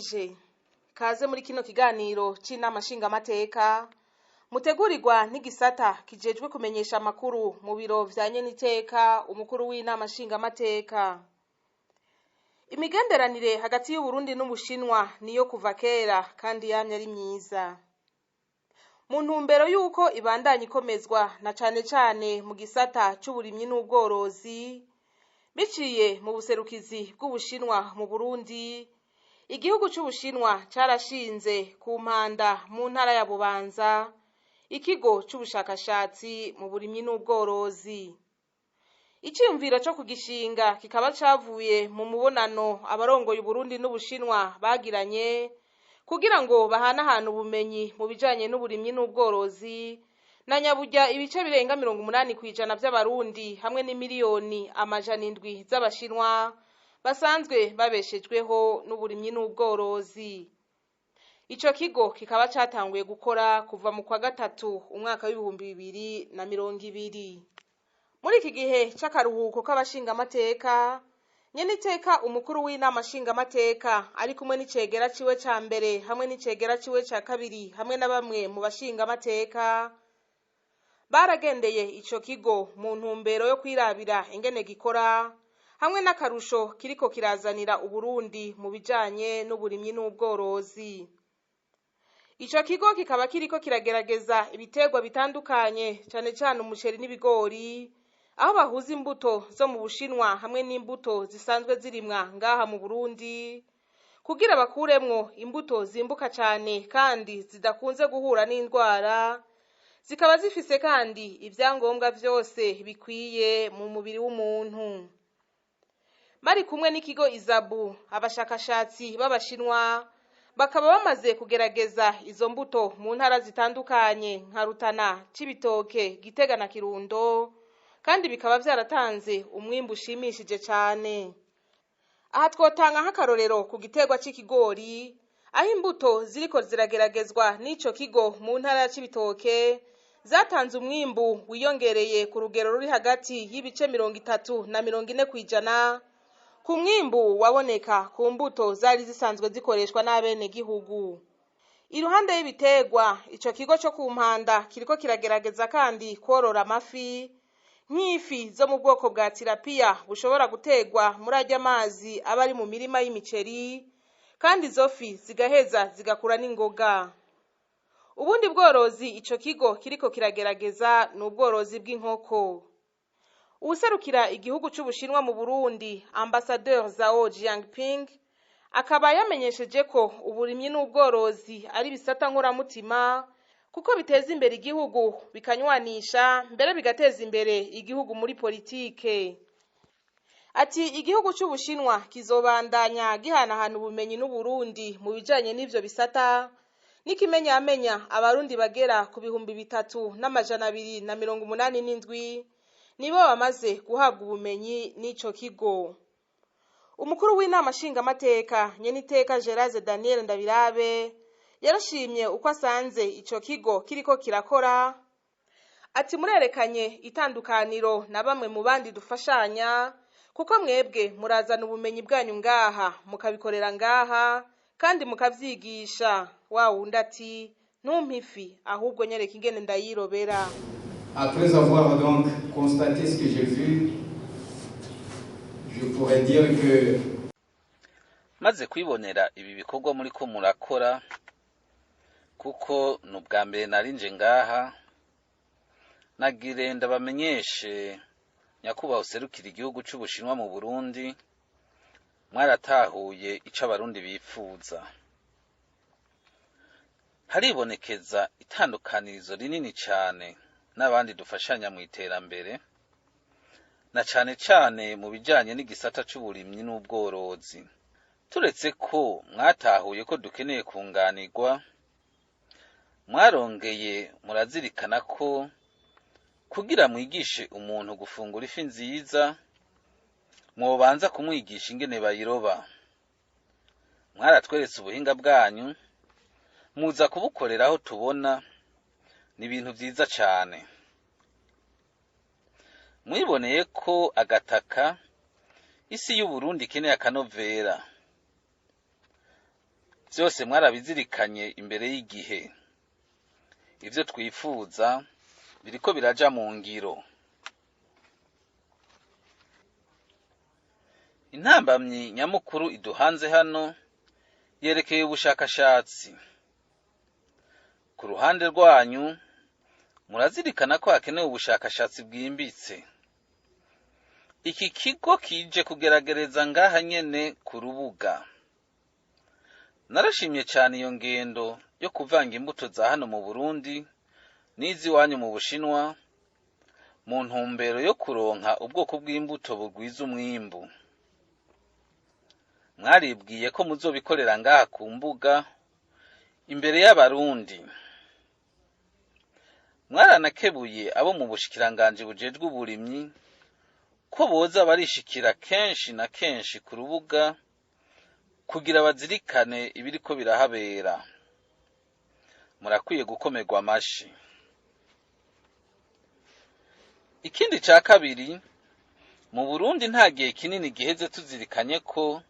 Ndabaramukije. Kaze muri kino kiganiro c'inama nshingamateka mutegurirwa n'igisata kijejwe kumenyesha amakuru mu biro vya nyeniteka umukuru w'inama nshingamateka. Imigenderanire hagati y'Uburundi n'Ubushinwa niyo kuva kera kandi yamye ari myiza. Mu ntumbero y'uko ibandanya ikomezwa na cane cane mu gisata c'uburimyi n'ubworozi, biciye mu buserukizi bw'Ubushinwa mu Burundi, igihugu c'Ubushinwa carashinze ku Mpanda mu ntara ya Bubanza ikigo c'ubushakashatsi mu burimyi n'ubworozi. Iciyumviro co kugishinga kikaba cavuye mu mubonano abarongoye Uburundi n'Ubushinwa bagiranye kugira ngo bahanahane ubumenyi mu bijanye n'uburimyi n'ubworozi, na nyaburya ibice birenga 80% vy'Abarundi hamwe n'imiliyoni 700 z'Abashinwa basanzwe babeshejweho n'uburimyi n'ubworozi. Ico kigo kikaba catanguye gukora kuva mu kwa gatatu umwaka w'2020. Muri iki gihe c'akaruhuko k'abashingamateka, nyeniteka umukuru w'inama nshingamateka ari kumwe n'icegera ciwe ca mbere hamwe n'icegera ciwe ca kabiri hamwe na bamwe mu bashingamateka baragendeye ico kigo mu ntumbero yo kwirabira ingene gikora hamwe n'akarusho kiriko kirazanira Uburundi mu bijanye n'uburimyi n'ubworozi. Ico kigo kikaba kiriko kiragerageza ibiterwa bitandukanye cane cane umuceri n'ibigori, aho bahuza imbuto zo mu Bushinwa hamwe n'imbuto zisanzwe zirimwa ngaha mu Burundi kugira bakuremwo imbuto zimbuka cane kandi zidakunze guhura n'indwara, zikaba zifise kandi ivyangombwa vyose bikwiye mu mubiri w'umuntu. Bari kumwe n'ikigo Izabu, abashakashatsi b'Abashinwa bakaba bamaze kugerageza izo mbuto mu ntara zitandukanye nka Rutana, Cibitoke, Gitega na Kirundo, kandi bikaba vyaratanze umwimbu ushimishije cane. Aha twotanga nk'akarorero ku giterwa c'ikigori, aho imbuto ziriko zirageragezwa n'ico kigo mu ntara ya Cibitoke zatanze umwimbu wiyongereye ku rugero ruri hagati y'ibice 30 na 40% ku mwimbu waboneka ku mbuto zari zisanzwe zikoreshwa n'abenegihugu. Iruhande y'ibiterwa, ico kigo co ku Mpanda kiriko kiragerageza kandi kworora amafi, nk'ifi zo mu bwoko bwa tirapiya bushobora guterwa muri arya mazi aba ari mu mirima y'imiceri, kandi izo fi zigaheza zigakura n'ingoga. Ubundi bworozi ico kigo kiriko kiragerageza ni ubworozi bw'inkoko. Uwuserukira igihugu c'Ubushinwa mu Burundi, Ambassadeur Zhao Jiangping, akaba yamenyesheje ko uburimyi n'ubworozi ari ibisata nkoramutima kuko biteza imbere igihugu, bikanywanisha, mbere bigateza imbere igihugu muri politike. Ati igihugu c'Ubushinwa kizobandanya gihanahana ubumenyi n'Uburundi mu bijanye n'ivyo bisata, n'ikimenyamenya Abarundi bagera ku 3287 nibo bamaze guhabwa ubumenyi n'ico kigo. Umukuru w'inama nshingamateka nyeniteka Gerase Daniel Ndabirabe yarashimye uko asanze ico kigo kiriko kirakora. Ati murerekanye itandukaniro na bamwe mu bandi dufashanya, kuko mwebwe murazana ubumenyi bwanyu ngaha mukabikorera ngaha kandi mukavyigisha. Wa wundi ati ntumpe ifi ahubwo nyereka ingene ndayirobera. Après avoir donc constaté ce que j'ai vu, je pourrais dire que Maze kwibonera ibi bikorwa muriko murakora, kuko ni ubwa mbere narinje ngaha, nagire ndabamenyeshe nyakubahwa userukira igihugu c'Ubushinwa mu Burundi, mwaratahuye ico Abarundi bipfuza. Haribonekeza itandukanirizo rinini cane n'abandi dufashanya mu iterambere, na cane cane mu bijanye n'igisata c'uburimyi n'ubworozi. Turetse ko mwatahuye ko dukeneye kunganirwa, mwarongeye murazirikana ko kugira mwigishe umuntu gufungura ifi nziza, mwobanza kumwigisha ingene bayiroba. Mwaratweretse ubuhinga bwanyu, muza kubukoreraho tubona ni ibintu vyiza cane. Mwiboneye ko agataka isi y'Uburundi ikeneye akanovera. Vyose mwarabizirikanye imbere y'igihe. Ivyo twifuza biriko biraja mu ngiro. Intambamyi nyamukuru iduhanze hano yerekeye ubushakashatsi. Ku ruhande rwanyu murazirikana ko hakenewe ubushakashatsi bwimbitse. Iki kigo kije kugeragereza ngaha nyene ku rubuga. Narashimye cane iyo ngendo yo kuvanga imbuto za hano mu Burundi n'iz'iwanyu mu Bushinwa mu ntumbero yo kuronka ubwoko bw'imbuto bugwiza umwimbu. Mwaribwiye ko muzobikorera ngaha ku mbuga imbere y'abarundi. Mwaranakebuye abo mu bushikiranganji bujejwe uburimyi ko boza barishikira kenshi na kenshi ku rubuga kugira bazirikane ibiriko birahabera. Murakwiye gukomerwa amashi. Ikindi ca kabiri, mu Burundi nta gihe kinini giheze tuzirikanye ko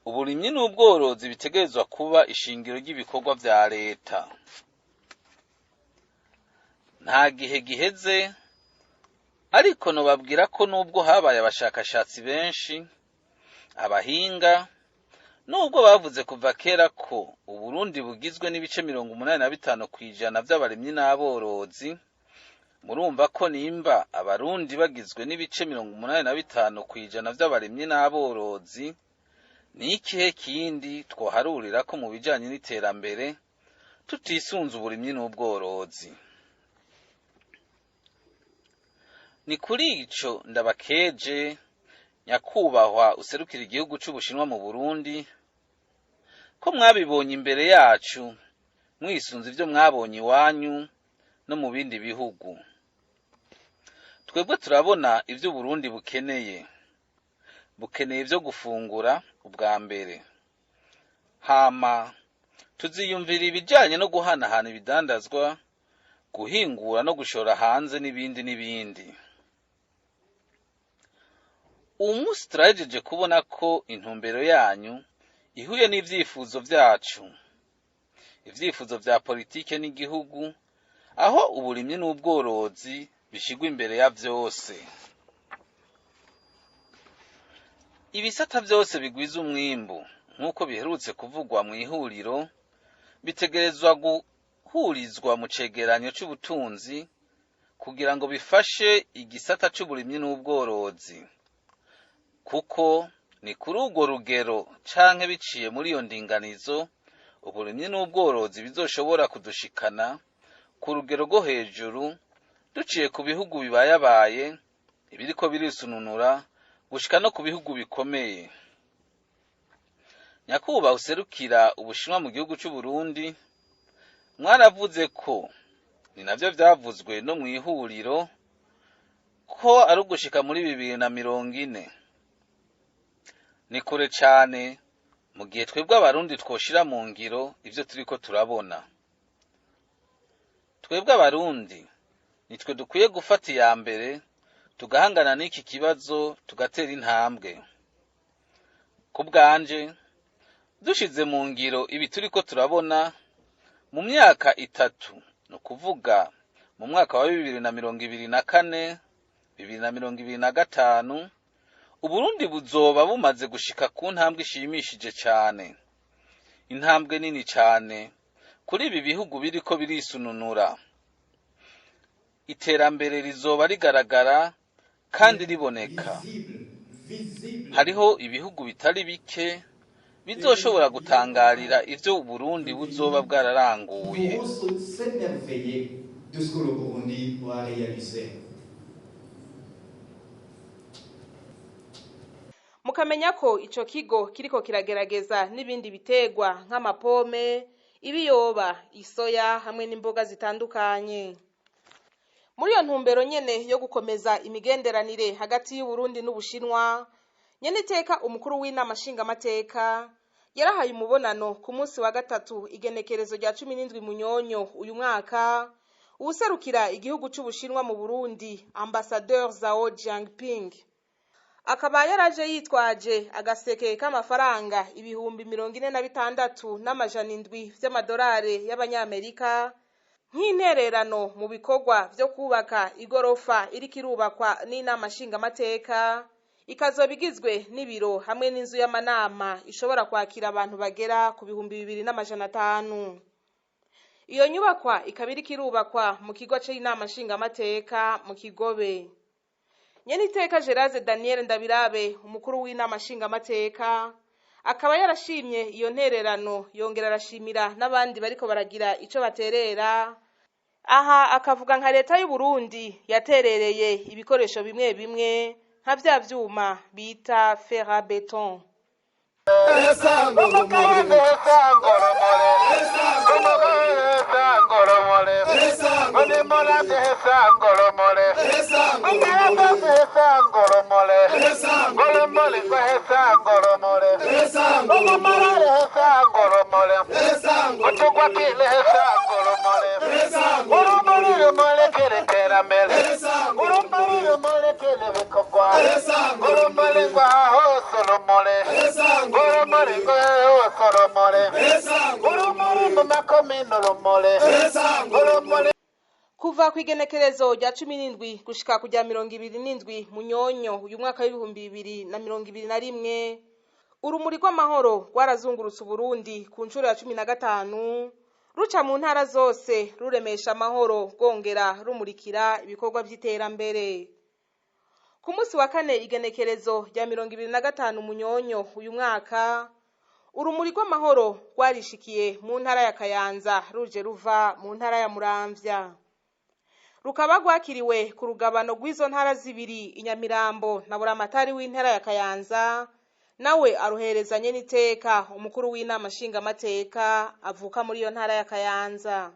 uburimyi n'ubworozi bitegerezwa kuba ishingiro ry'ibikorwa vya leta. Nta gihe giheze, ariko nobabwira ko nubwo habaye abashakashatsi benshi, abahinga, nubwo bavuze kuva kera ko Uburundi bugizwe n'ibice 85% vy'abarimyi n'aborozi, murumva ko nimba abarundi bagizwe n'ibice 85% vy'abarimyi n'aborozi, ni ikihe kindi twoharurira ko mu bijanye n'iterambere tutisunze uburimyi n'ubworozi? Ni kuri ico ndabakeje, nyakubahwa userukira igihugu c'Ubushinwa mu Burundi, ko mwabibonye imbere yacu mwisunze ivyo mwabonye iwanyu no mu bindi bihugu. Twebwe turabona ivyo Uburundi bukeneye. Bukeneye ivyo gufungura ubwa mbere, hama tuziyumvira ibijanye no guhanahana ibidandazwa, guhingura no gushora hanze n'ibindi n'ibindi. Uwu munsi turahejeje kubona ko intumbero yanyu ihuye n'ivyifuzo vyacu, ivyifuzo vya politike n'igihugu, aho uburimyi n'ubworozi bishigwa imbere ya vyose. Ibisata vyose bigwiza umwimbu, nk'uko biherutse kuvugwa mw'ihuriro, bitegerezwa guhurizwa mu cegeranyo c'ubutunzi kugira ngo bifashe igisata c'uburimyi n'ubworozi, kuko ni kuri urwo rugero canke biciye muri iyo ndinganizo uburimyi n'ubworozi bizoshobora kudushikana ku rugero rwo hejuru, duciye ku bihugu bibayabaye ibiriko birisununura gushika no ku bihugu bikomeye. Nyakubahwa userukira Ubushinwa mu gihugu c'Uburundi, mwaravuze ko ni navyo vyavuzwe no mw'ihuriro ko ari ugushika muri 2040. Ni kure cane mu gihe twebwe abarundi twoshira mu ngiro ivyo turiko turabona. Twebwe abarundi nitwe dukwiye gufata iya mbere tugahangana n'iki kibazo, tugatera intambwe. Ku bwanje, dushize mu ngiro ibi turiko turabona, mu myaka 3, ni ukuvuga mu mwaka wa 2024, 2025, Uburundi buzoba bumaze gushika ku ntambwe ishimishije cane, intambwe nini cane kuri ibi bihugu biriko birisununura. Iterambere rizoba rigaragara kandi riboneka. Hariho ibihugu bitari bike bizoshobora gutangarira ivyo Uburundi buzoba bwararanguye. S'émerveiller de ce que le Burundi aura réalisé. Mukamenya ko ico kigo kiriko kiragerageza n'ibindi biterwa nk'amapome, ibiyoba, isoya hamwe n'imboga zitandukanye. Muri iyo ntumbero nyene yo gukomeza imigenderanire hagati y'Uburundi n'Ubushinwa, nyeniteka umukuru w'inama nshingamateka yarahaye umubonano ku munsi wa gatatu igenekerezo rya 17 Munyonyo uyu mwaka uwuserukira igihugu c'Ubushinwa mu Burundi, Ambassadeur Zhao Jiangping. Akaba yaraje yitwaje agaseke k'amafaranga 46,700 vy'amadolari y'abanyamerika nk'intererano mu bikorwa vyo kubaka igorofa iriko irubakwa n'inama nshingamateka, ikazoba igizwe n'ibiro hamwe n'inzu y'amanama ishobora kwakira abantu bagera ku 2500. Iyo nyubakwa ikaba iriko irubakwa mu kigo c'inama nshingamateka mu Kigobe. Nyeniteka Gerase Daniel Ndabirabe, umukuru w'inama nshingamateka, akaba yarashimye iyo ntererano, yongera arashimira n'abandi bariko baragira ico baterera. Aha akavuga nka leta y'u Burundi yaterereye ibikoresho bimwe bimwe nka vya vyuma bita fer à béton. Kuva kw'igenekerezo rya 17 gushika ku rya 27 Munyonyo uyu mwaka w'ibihumbi 2021, urumuri rw'amahoro rwarazungurutse Uburundi ku nshuro ya 15, ruca mu ntara zose ruremesha amahoro, rwongera rumurikira ibikorwa vy'iterambere. Ku munsi wa kane igenekerezo rya 25 Munyonyo uyu mwaka, urumuri rw'amahoro rwarishikiye mu ntara ya Kayanza ruje ruva mu ntara ya Muramvya, rukaba rwakiriwe ku rugabano rw'izo ntara zibiri Inyamirambo na Buramatari w'intara ya Kayanza, nawe aruherezanye n'iteka umukuru w'inama nshingamateka avuka muri iyo ntara ya Kayanza.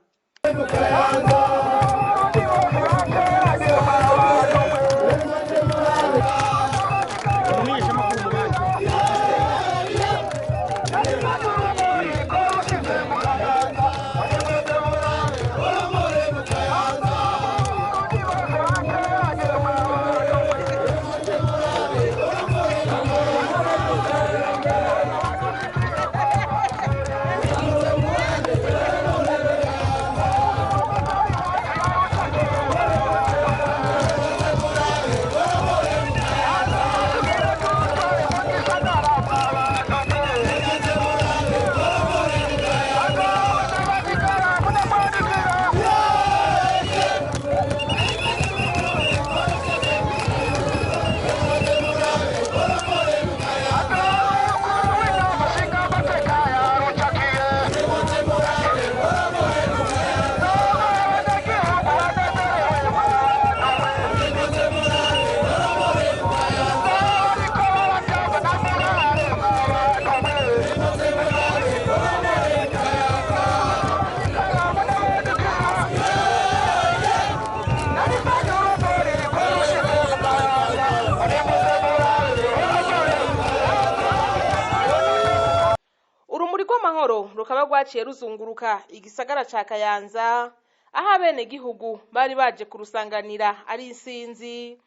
Urumuri rw'amahoro rukaba rwaciye ruzunguruka igisagara ca Kayanza, aho abenegihugu bari baje kurusanganira ari isinzi,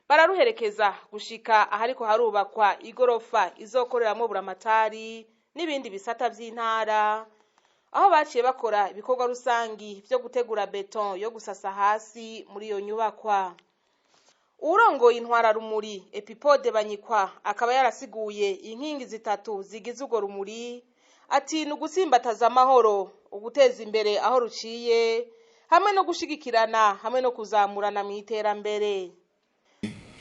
bararuherekeza gushika ahariko harubakwa igorofa izokoreramwo Buramatari n'ibindi bisata vy'intara, aho baciye bakora ibikorwa rusangi vyo gutegura beton yo gusasa hasi muri iyo nyubakwa. Uwurongoye intwararumuri Epipode Banyikwa akaba yarasiguye inkingi zitatu zigize urwo rumuri, ati ni ugutsimbataza amahoro, uguteza imbere aho ruciye, hamwe no gushigikirana, hamwe no kuzamurana mu iterambere.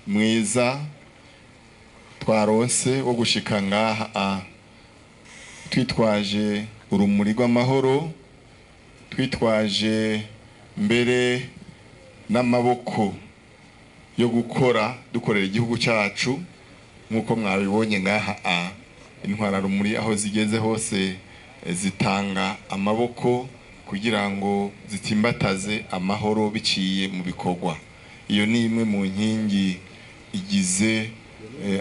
Mwiza twaronse wo gushika ngaha twitwaje urumuri rw'amahoro, twitwaje mbere n'amaboko yo gukora dukorera igihugu cyacu, nk'uko mwabibonye ngaha intwararumuri aho zigeze hose zitanga amaboko kugira ngo zitsimbataze amahoro biciye mu bikorwa. Iyo ni imwe mu nkingi igize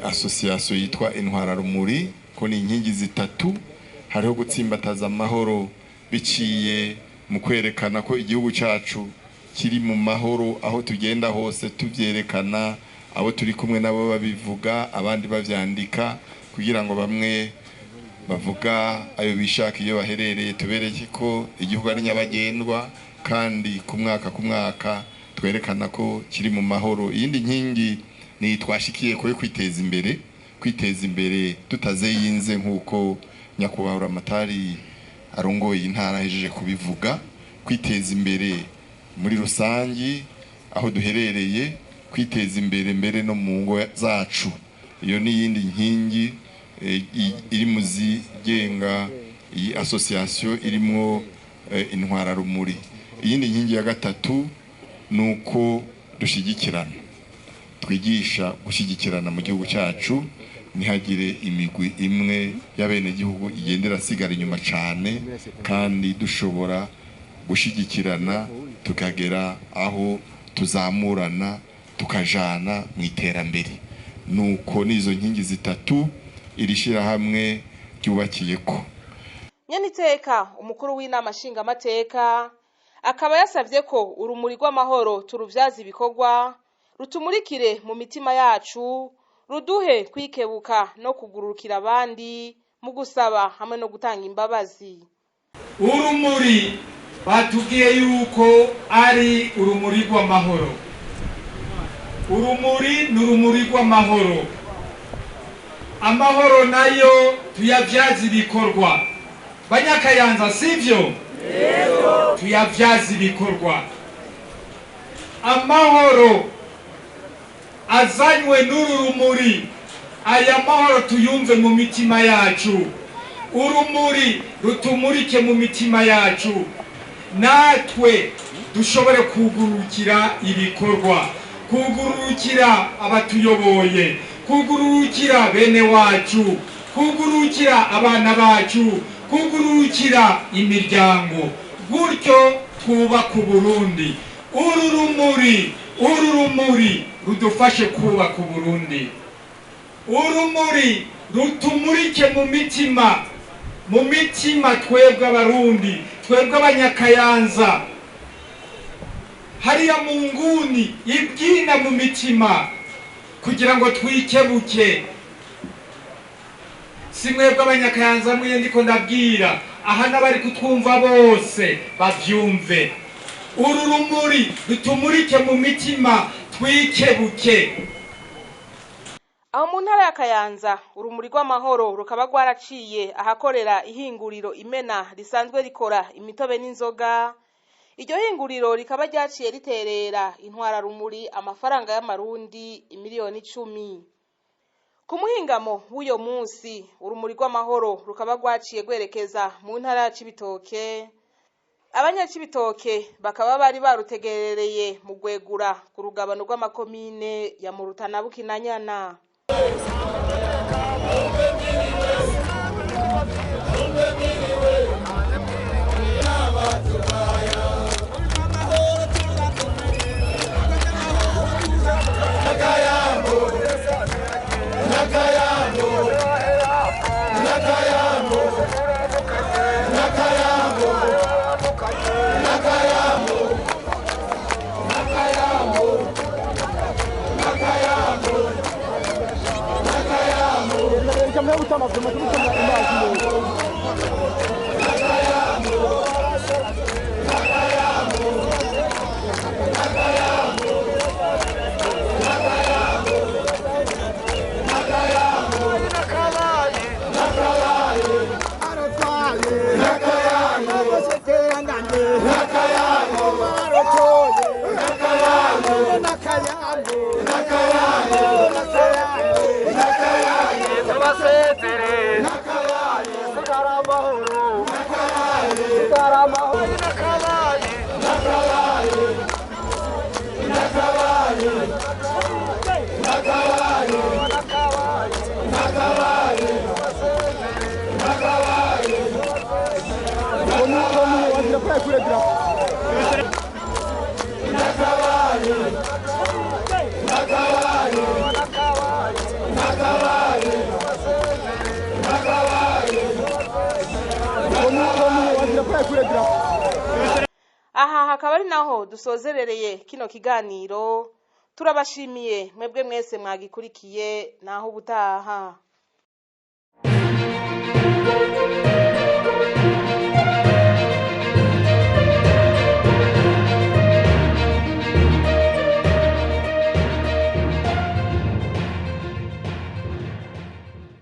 association yitwa intwararumuri, ko ni inkingi zitatu. Hariho gutsimbataza amahoro biciye mu kwerekana ko igihugu cyacu kiri mu mahoro, aho tugenda hose tuvyerekana, Abo turi kumwe nabo babivuga, abandi bavyandika, kugira ngo bamwe bavuga ayo bishaka iyo baherereye, tubereke ko igihugu ari nyabagendwa, kandi ku mwaka ku mwaka twerekana ko kiri mu mahoro. Iyindi nkingi ni twashikiye ko yo kwiteza imbere, kwiteza imbere tutazeyinze, nk'uko nyakubahwa Buramatari arongoye intara ahejeje kubivuga, kwiteza imbere muri rusangi aho duherereye, kwiteza imbere mbere no mu ngo zacu. Iyo ni iyindi nkingi iri mu zigenga iyi association irimwo intwararumuri. Iyindi nkingi ya gatatu ni uko dushyigikirana, twigisha gushyigikirana mu gihugu cyacu, ntihagire imigwi imwe y'abenegihugu igenda irasigara inyuma cyane, kandi dushobora gushyigikirana tukagera aho tuzamurana tukajana mu iterambere. Nuko n'izo nkingi zitatu iri shyirahamwe ryubakiye ko. Nyeniteka umukuru w'inama nshingamateka akaba yasavye ko urumuri rw'amahoro turuvyaza ibikorwa, rutumurikire mu mitima yacu, ruduhe kwikebuka no kugurukira abandi mu gusaba hamwe no gutanga imbabazi. Urumuri batubwiye yuko ari urumuri rw'amahoro. Urumuri ni urumuri rw'amahoro. Amahoro nayo tuyavyaza ibikorwa. Banyakayanza, sivyo? Yego. Tuyavyaza ibikorwa. Amahoro azanywe n'uru rumuri, aya mahoro tuyumve mu mitima yacu. Urumuri rutumurike mu mitima yacu, natwe dushobore kugurukira ibikorwa, kugurukira abatuyoboye, kugurukira bene wacu, kugurukira abana bacu, kugurukira imiryango, gutyo twubaka Uburundi. Uru rumuri rudufashe kubaka Uburundi. Urumuri rutumurike mu mitima, mu mitima twebwe Abarundi, twebwe Abanyakayanza, hariya mu nguni ibyina mu mitima, kugira ngo twikebuke. Si mwebwe Abanyakayanza mwe ndiko ndabwira, aha n'abari kutwumva bose bavyumve. Uru rumuri rutumurike mu mitima, twikebuke. Aho mu ntara ya Kayanza urumuri rw'amahoro rukaba rwaraciye ahakorera ihinguriro Imena risanzwe rikora imitobe n'inzoga. Iryo hinguriro rikaba ryaciye riterera intwararumuri amafaranga y'amarundi imiliyoni 10. Ku muhingamo w'uyo munsi urumuri rw'amahoro rukaba rwaciye rwerekeza mu ntara ya Cibitoke. Abanyacibitoke bakaba bari barutegerereye mu gwegura ku rugabano rw'amakomine ya Muruta na Bukinanyana. Aha hakaba ari naho dusozerereye kino kiganiro. Turabashimiye mwebwe mwese mwagikurikiye, naho ubutaha.